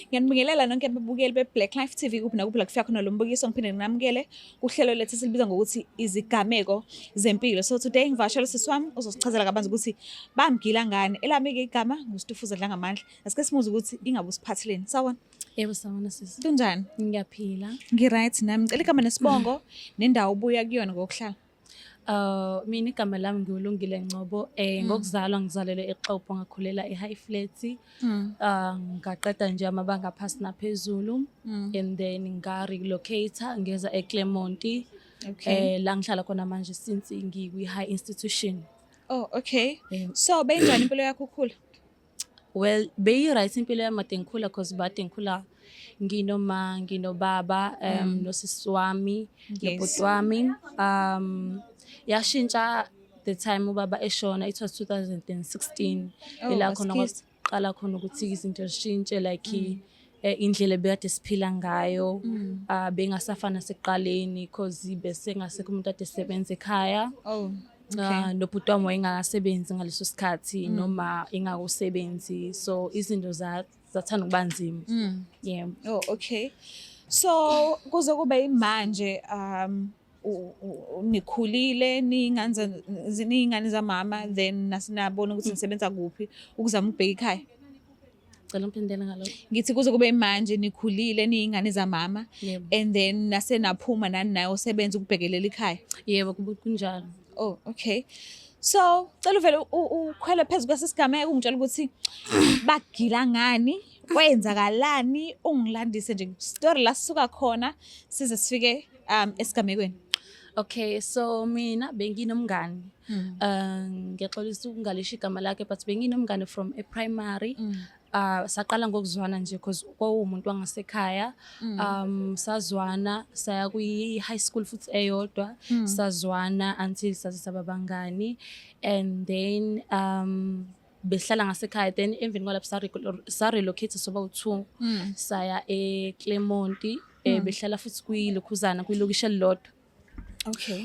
Ngiyanibingelela nonke ababukeli be-Black Life TV kuphi nakuphi la kufika khona lo mbukiso, ngiphinde nginamukele kuhlelo lethu esilibiza ngokuthi izigameko zempilo. So today ngivakashela usisi wami uzosichazela kabanzi ukuthi bamgila ngani. Elami-ke igama nguStufuza Dlangamandla. Asike simuze ukuthi ingabe usiphatheleni. Sawona. Yebo, sawona sisi. Kunjani? Ngiyaphila. Ngi-right nami. Ngicela igama nesibongo nendawo obuya kuyona ngokuhlala. Mina igama lami ngiwulungile Ngcobo. Ngokuzalwa ngizalelwe eXobho, ngakhulela eHigh Flats. Ngaqeda nje amabanga aphasi naphezulu and then nga-relocate ngeza eClermont. La ngihlala khona manje since ngikwi-high institution. Oh, okay. So beyinjani impilo yakho ukhula? Well, beyi-right impilo yami kade ngikhula, cause bade ngikhula nginoma, nginobaba, nosisi wami, nobhuti wami. Yashintsha the time ubaba eshona, it was 2016. Oh, Ila khona excuse. kwaqala khona ukuthi izinto zishintshe, like indlela ebekade siphila ngayo bengasafana sekuqaleni, cause bese ngasekho umuntu ade sebenza ekhaya. Oh, okay. Nobhuti wami wayengakasebenzi ngaleso sikhathi noma engakusebenzi, so izinto zathanda ukuba nzima. Yeah. Oh, okay. So kuze kube imanje nikhulile niyingane zamama, then nasinabona ukuthi nisebenza kuphi ukuzama ukubheka ikhaya. Cela ngiphindele ngalokho. Ngithi kuze kube manje nikhulile niyingane zamama Yebo. and then nasenaphuma nani naye osebenza ukubhekelela ikhaya. Yebo, kunjalo. Oh, okay. So, cela uvele ukhwele phezu kwesisigameko ungitshela ukuthi bagila ngani, kwenzakalani, ungilandise nje story la sisuka khona size sifike esigamekweni. Okay, so mina benginomngani. Ngiyaxolisa ukungalisho igama lakhe, but benginomngani from e primary. Saqala ngokuzwana nje because kwawumuntu wangasekhaya. Sazwana saya kwi high school futhi eyodwa. Sazwana until saze saba bangani and then behlala ngasekhaya, then emveni kwalapho sa relocate soba u2, saya eClermont, behlala futhi kwilokhuzana kwilokishi elilodwa.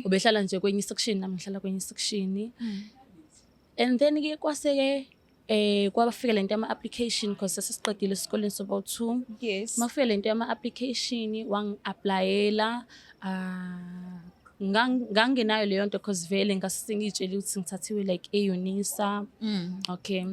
Ubehlala nje kwenye section, nami ngihlala kwenye section. And then ke kwase-ke kwabafika lento yama-application, because sasesiqedile esikoleni soba u-two. Makufika lento yama-application, wangi-applyela. Ngangenayo leyo nto because vele ngase sengiy'tshele ukuthi ngithathiwe like e-UNISA. Okay,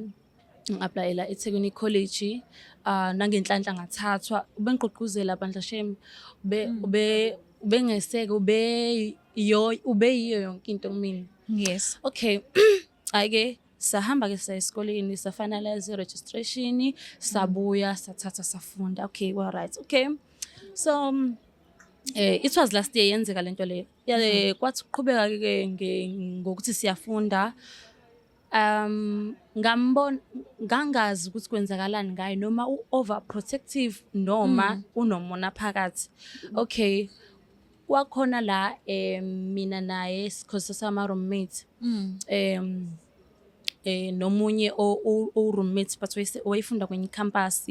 ngi-applyela eThekwini College, nangenhlanhla ngathathwa. Ubengigqugquzela bandla shame, ube ubengeseke, ube yo ube yiyo yonke into kumina. Okay, hhayi-ke sahamba ke saya esikoleni, sa-finalize i-registration, sabuya, sathatha, safunda. Okay, well, right, okay. So it was last year yenzeka lento leyo. Kwathi kuqhubeka ke ngokuthi siyafunda, ngambona, ngangazi ukuthi kwenzakalani ngaye, noma u-overprotective noma unomona phakathi. Okay, kwakhona la mina naye, because sasama roommates, nomunye o roommate, but wayefunda kwenye campus.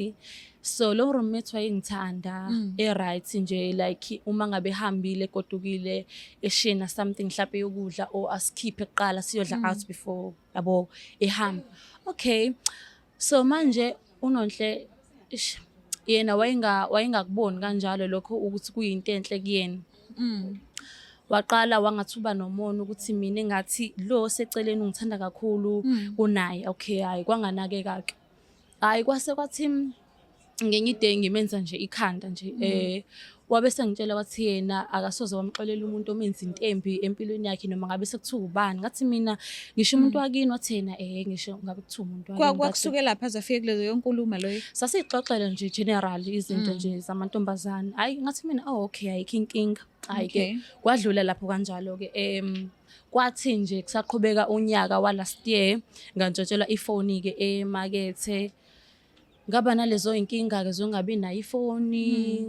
So lo roommate wayengithanda, e right nje, like uma ngabe ehambile egodukile eshena something mhlawumbe yokudla or asikhiphe kuqala siyodla out before yabo ehamba. Okay, so manje uNonhle, ish, yena wayengakuboni kanjalo lokho ukuthi kuyinto enhle kuyena. Waqala wangathi uba nomona ukuthi mina engathi lo seceleni ungithanda kakhulu kunaye. Okay, hayi, kwanganakeka-ke. Hhayi, kwase kwathi ngenye i-day ngimenza nje ikhanda nje, wabe sengitshela wathi yena akasoze wamxolela umuntu omenza into embi empilweni yakhe noma ngabe sekuthiwa ubani. Ngathi mina, ngisho umuntu wakini? Wathi yena ngisho ngabe kuthiwa umuntu wakini. Kwakusuke lapha aze afike kulezo nkulumo loyo. Sasiyixoxela nje general izinto nje zamantombazane. Hhayi, ngathi mina, oh okay, ayikho inkinga. Hhayi-ke kwadlula lapho kanjalo-ke. Kwathi nje kusaqhubeka unyaka wa last year, ngantshontshelwa ifoni-ke emakethe. Ngaba nalezo y'nkinga-ke zongabi nayo ifoni,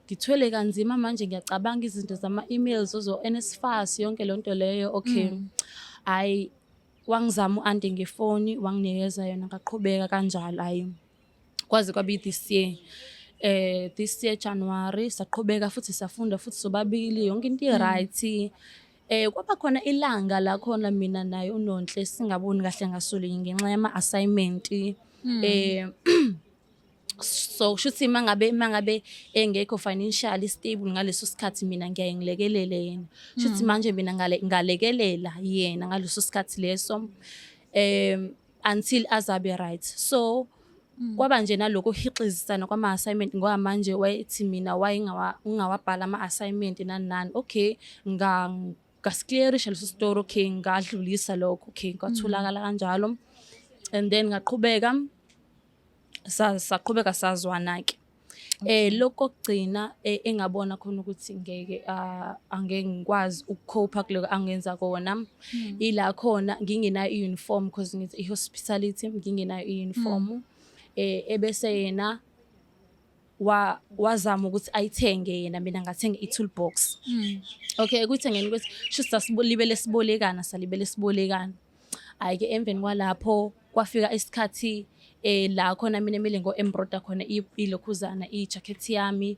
ngithwele kanzima manje, ngiyacabanga izinto zama-emails, ozo-NSFAS, yonke leyo nto leyo. Okay. Hhayi, wangizama u-anti ngefoni, wanginikeza yona, ngaqhubeka kanjalo. Hhayi, kwaze kwabe this year. This year January saqhubeka futhi safunda futhi sobabili, yonke into i-right. Kwaba khona ilanga la khona mina naye uNonhle singaboni kahle ngasolinye ngenxa yama-assignment. So kushuthi mangabe engekho financially stable ngaleso sikhathi, mina ngiyaye ngilekelele yena. Kushuthi manje mina ngalekelela yena ngaleso sikhathi leso until azabe right. So kwaba nje naloko hixizisana kwama-assignment, ngoba manje wayethi mina ngingawabhala ama-assignment, nani nani. Okay, ngasi-clearisha leso story. Okay, ngadlulisa lokho. Okay, kwatholakala kanjalo and then ngaqhubeka, saqhubeka sazwana-ke. Lokho kokugcina engabona khona ukuthi ngeke, angeke ngikwazi uku-cope kuloko angenza kona, ila khona ngingenayo i-uniform, because ngithi i-hospitality, ngingenayo i-uniform, ebese yena wazama ukuthi ayithenge yena, mina ngathenga i-toolbox. Okay, ekuthengeni kwethu, shuthi sasilibele sibolekana, salibele sibolekana. Hhayi-ke, emveni kwalapho kwafika isikhathi la khona mina emele ngo-embroider khona ilokhuzana, i-jacket yami.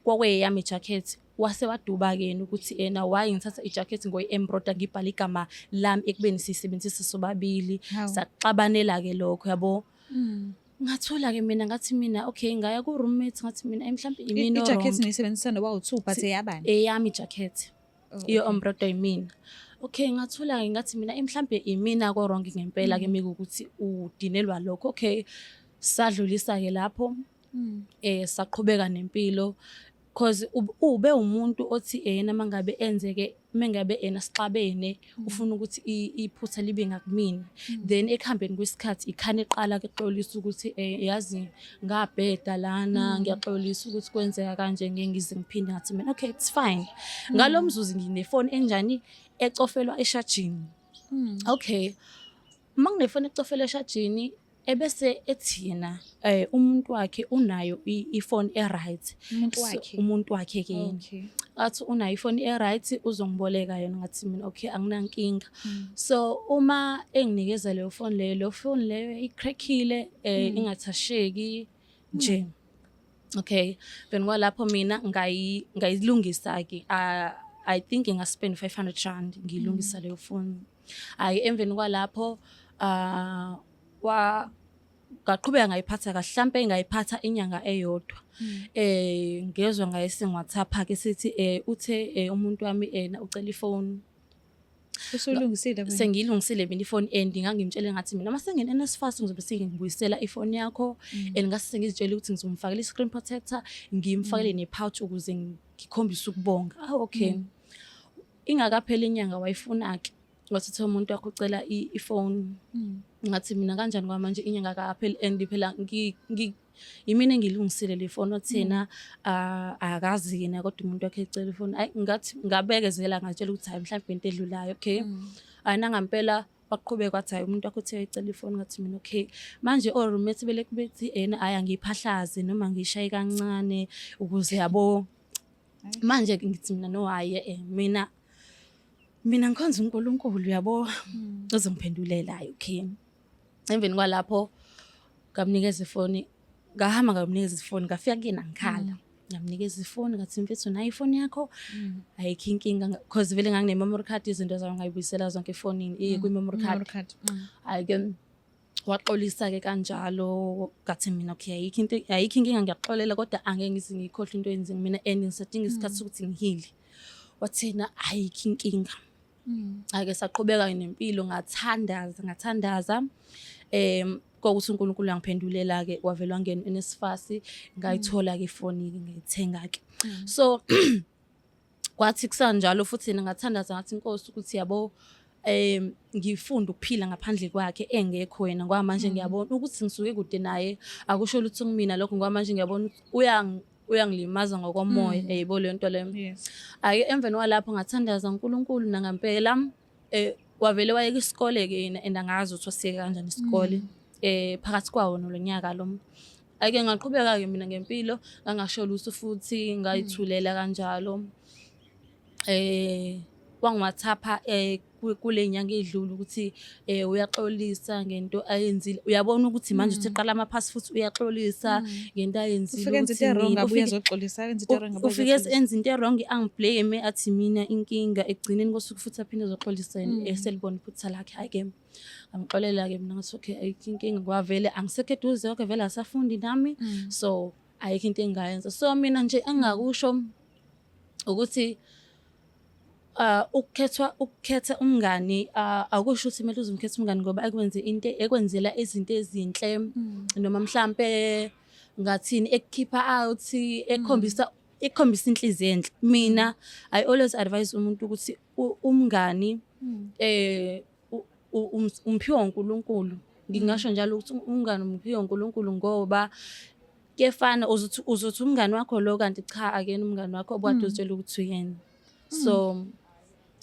Kwakweyami i-jacket. Wase waduba-ke yena ukuthi ena why ngithatha i-jacket ngoyi-embroider, ngibhale igama lami ekubeni siyisebenzisa sobabili. Hawu. Saxabanela-ke lokho, yabo. Ngathula-ke mina, ngathi mina okay, ngaya ku-roommate, ngathi mina, mhlampe imina I-jacket o-wrong." niyisebenzisa noba u-two, but eyabani? Eyami i-jacket. Oh, Iyo okay. embroider yimina. Okay, ngathula-ke, ngathi mina, mhlampe imina ko-wrong ngempela-ke mekuwukuthi udinelwa lokho. Okay, sadlulisa-ke lapho, saqhubeka nempilo, cause ube umuntu othi ena mangabe enzeke, mengabe ena sixabene, ufuna ukuthi iphutha libe ngakumina. Then ekuhambeni kwesikhathi ikhane eqala ke xolisa ukuthi, yazi ngabheda lana, ngiyaxolisa ukuthi kwenzeka kanje, ngeke ngize ngiphinde." Ngathi mina, "Okay, it's fine." Ngalo mzuzu nginefoni enjani? Ecofelwa eshajini. Okay, uma nginefoni ecofelwa eshajini, ebese ethi yena umuntu wakhe unayo ifoni e-right. Umuntu So, wakhe? Umuntu wakhe ke yena. Athi unayo ifoni e-right, uzongiboleka yona. Ngathi mina, "Okay, anginankinga." So uma enginikeza leyo phone leyo, leyo phone leyo i-crackile, ingathasheki nje. Okay, then kwalapho mina ngayilungisa ke. I think nga-spend R500 ngilungisa leyo phone. Hayi, emveni kwalapho wa ngaqhubeka ngayiphatha kahle, hlampe ngayiphatha inyanga eyodwa. Ngezwa ngaye sengi-WhatsApp ke sithi uthe umuntu wami ena ucela ifoni. Usulungisile wena? Sengiyilungisile mina ifoni and ngangimtshele, ngathi mina mase ngene NSFAS ngizobe sengibuyisela ifoni yakho, and ngase sengizitshela ukuthi ngizomfakela i-screen protector, ngimfakele ne-pouch ukuze ngikhombise ukubonga. Ah, okay. Ingakapheli inyanga wayifuna-ke, wathi umuntu wakho ucela ifoni. Ngathi mina, "Kanjani kwamanje inyanga kapheli and phela yimina engilungisile le foni?" Wathi yena, ah, akazi yena, kodwa umuntu wakhe ecela ifoni. Ayi, ngathi ngabekezela, ngatshela ukuthi hayi, mhlawumbe into edlulayo. Okay, hayi, nangampela waqhubeka wathi, "Hayi, umuntu wakho uthe ecela ifoni." Ngathi mina, "Okay." Manje o-roommate belokhu bethi ena hayi, angiyiphahlaze noma ngiyishaye kancane ukuze, yabo. Manje ngithi mina, no, hayi, mina ngikhonza uNkulunkulu, yabo, uzongiphendulela. Hayi, okay, emveni kwalapho ngamnikeza ifoni, ngahamba ngamnikeza ifoni, ngafika kuyena ngikhala, ngamnikeza ifoni, ngathi, "Mfethu, nayo ifoni yakho, ayikho inkinga," cause vele ngangine-memory card, izinto zami ngayibuyisela zonke efonini, kwi-memory card. Memory card. Hhayi-ke, waxolisa-ke kanjalo. Ngathi mina, "Okay, ayikho into, ayikho inkinga, ngiyakuxolela, kodwa angeke ngize ngiyikhohlwe into oyenze kumina and ngisadinga isikhathi sokuthi ngi-heale." Wathi yena, "Ayikho inkinga." Hhayi-ke, saqhubeka nempilo, ngathandaza, ngathandaza, kokuthi uNkulunkulu uyangiphendulela-ke, wavele wangena u-NSFAS, ngayithola-ke ifoni-ke, ngayithenga-ke. So kwathi kusanjalo futhi yena ngathandaza, ngathi, "Inkosi, ukuthi yabo, ngifunda ukuphila ngaphandle kwakhe engekho yena, ngoba manje ngiyabona ukuthi ngisuke kude naye, akusho lutho kumina lokho, ngoba manje ngiyabona ukuthi uyangilimaza ngokomoya," yabo leyo nto leyo. Hhayi, emveni kwalapho ngathandaza uNkulunkulu, nangampela wavele wayeka isikole-ke yena and angazi ukuthi wasiyeka kanjani isikole phakathi kwawo nolo nyaka lo. Hhayi-ke, ngaqhubeka-ke mina ngempilo, ngangasho lutho futhi, ngayithulela kanjalo. Wangi-WhatsApp-a. kule nyanga edlule ukuthi uyaxolisa ngento ayenzile. Uyabona ukuthi manje uthi eqala amaphasi futhi uyaxolisa ngento ayenzile. Ufike enze ukuthi into e-wrong, mina- abuye ufike azoxolisa, enze into e-wrong, abuye ufike azoxolisa. enze into e-wrong, angi-blame, athi mina inkinga. Ekugcineni kosuku futhi aphinde azoxolisa yena eselibona iphutha lakhe. Hhayi-ke, ngamxolela-ke mina, ngathi okay, ayikho inkinga ngoba vele angisekho eduze kwakhe, vele asafundi nami, so ayikho into engingayenza. So mina nje engingakusho ukuthi ukukhethwa, ukukhetha umngani akusho ukuthi kumele uze umkhethe umngani ngoba ekwenze into, ekwenzela izinto ezinhle, noma mhlampe ngathini, ekukhipha out, ekukhombisa inhliziyo enhle. Mina I always advise umuntu ukuthi umngani umphiwa uNkulunkulu. Ngingasho njalo ukuthi umngani umphiwa uNkulunkulu, ngoba kuyefana uzothi umngani wakho lo, kanti cha, akuyena umngani wakho obukade uzitshela ukuthi uyena. So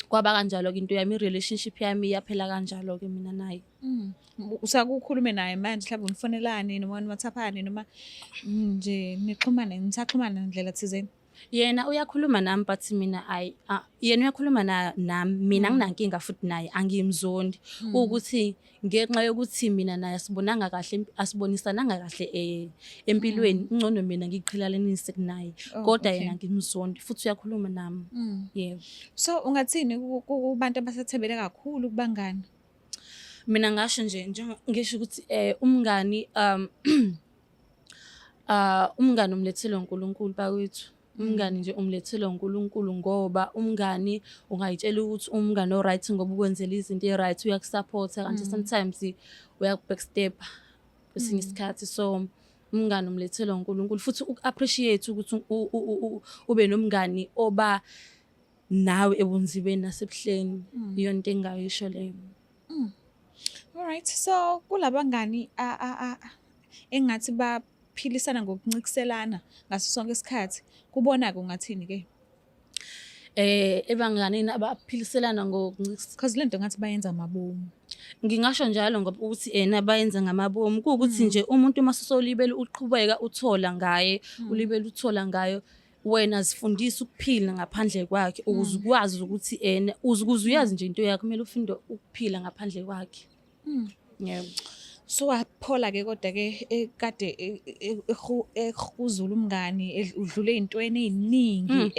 kwaba kanjalo-ke into yami, i-relationship yami yaphela kanjalo-ke mina naye. Usakukhulume naye manje, mhlawumbe unifonelane noma niwhatsappane noma nje nixhumane, nisaxhumana ndlela thizeni? Yena uyakhuluma nami, but mina ayi, yena uyakhuluma nami, mina anginankinga futhi naye, angimzondi. Ukuthi ngenxa yokuthi mina naye asibonanga kahle, asibonisananga kahle empilweni, ngcono mina ngiqhelalanise kunaye. Kodwa yena ngimzondi futhi uyakhuluma nami, yebo. So ungathini kubantu abasathembele kakhulu kubangani? Mina ngasho nje, ngisho ukuthi umngani, umngani umlethele uNkulunkulu bakwethu. Umngani nje umlethele uNkulunkulu, ngoba umngani ungayitshela ukuthi umngani o-right ngoba ukwenzela izinto e-right, uyaku-support-a, kanti sometimes uyaku-backstep kwesinye isikhathi. So umngani umlethele uNkulunkulu, futhi uku-appreciate ukuthi ube nomngani oba nawe ebunzimeni nasebuhleni. Iyona into engingayisho leyo. Alright, so kulabangani engathi baphilisana ngokuncikiselana ngaso sonke isikhathi, kubona-ke ungathini ke? Ebanganini abaphiliselana ngokuncikisa? Because lento ngathi bayenza amabomu. Ngingasho njalo ngoba ukuthi ena bayenza ngamabomu, kuwukuthi nje umuntu uma usolibele uqhubeka uthola ngaye, ulibele uthola ngayo, wena zifundisa ukuphila ngaphandle kwakhe ukuze ukwazi ukuthi ena ukuze uyazi nje into yakho, kumele ufunde ukuphila ngaphandle kwakhe. Yebo. So waphola-ke kodwa-ke kade ehuzula umngani, udlule ey'ntweni ey'ningi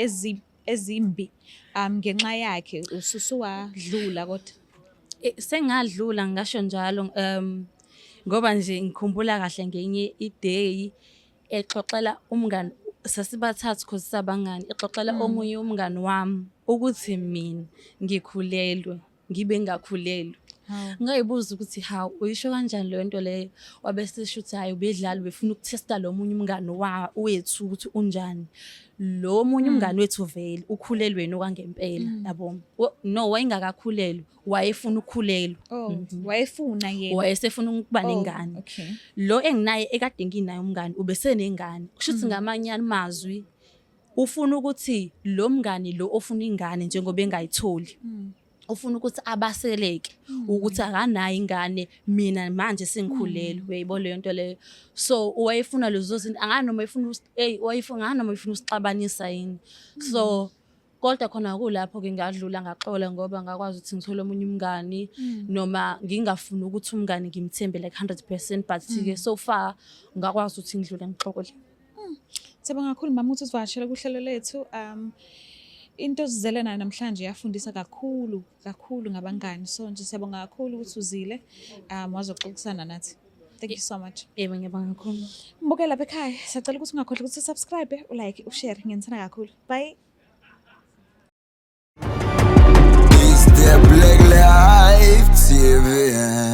ezimbi ngenxa yakhe, ususuwadlula kodwa? Sengadlula, ngingasho njalo, ngoba nje ngikhumbula kahle ngenye i-day exoxela umngani, sasibathathu cause sabangani, exoxela omunye umngani wami ukuthi mina ngikhulelwe, ngibe ngingakhulelwe. Hawu. Ngayibuza ukuthi hawu, uyisho kanjani leyo nto leyo? Wabe esesho ukuthi hhayi, ubedlala, ubefuna uku-testa lo munye umngani wethu ukuthi unjani. Lo munye umngani wethu vele ukhulelwe okwangempela, yabo. No, wayengakakhulelwa, wayefuna ukukhulelwa. Oh, wayefuna yena. Wayesefuna ukuba nengane. Lo enginaye, ekade nginaye umngani, ubesenengane. Kusho ukuthi ngamanye amazwi ufuna ukuthi lo mngani lo ofuna ingane, njengoba engayitholi, ufuna ukuthi abaseleke ukuthi akanayo ingane, mina manje sengikhulelwe. Uyayibona leyo nto leyo? So wayefuna lezo zinto, angani noma efuna hey, wayefuna ngani noma efuna usixabanisa yini. So kodwa khona kulapho-ke ngadlula, ngaxola, ngoba ngakwazi ukuthi ngithole omunye umngani, noma ngingafuni ukuthi umngani ngimthembe like 100%, but-ke so far ngakwazi ukuthi ngidlule, ngixole. Siyabonga kakhulu mama ukuthi usivakashele kuhlelo lethu. Into osizele nayo namhlanje iyafundisa kakhulu kakhulu ngabangani. So nje siyabonga kakhulu ukuthi uzile wazoxoxisana nathi. Thank you so much. Yebo, ngiyabonga kakhulu. Mbukeli lapha ekhaya, siyacela ukuthi ungakhohlwa ukuthi subscribe, u-like, u-share. Ngiyanithanda kakhulu. Bye. It's the Black Life TV.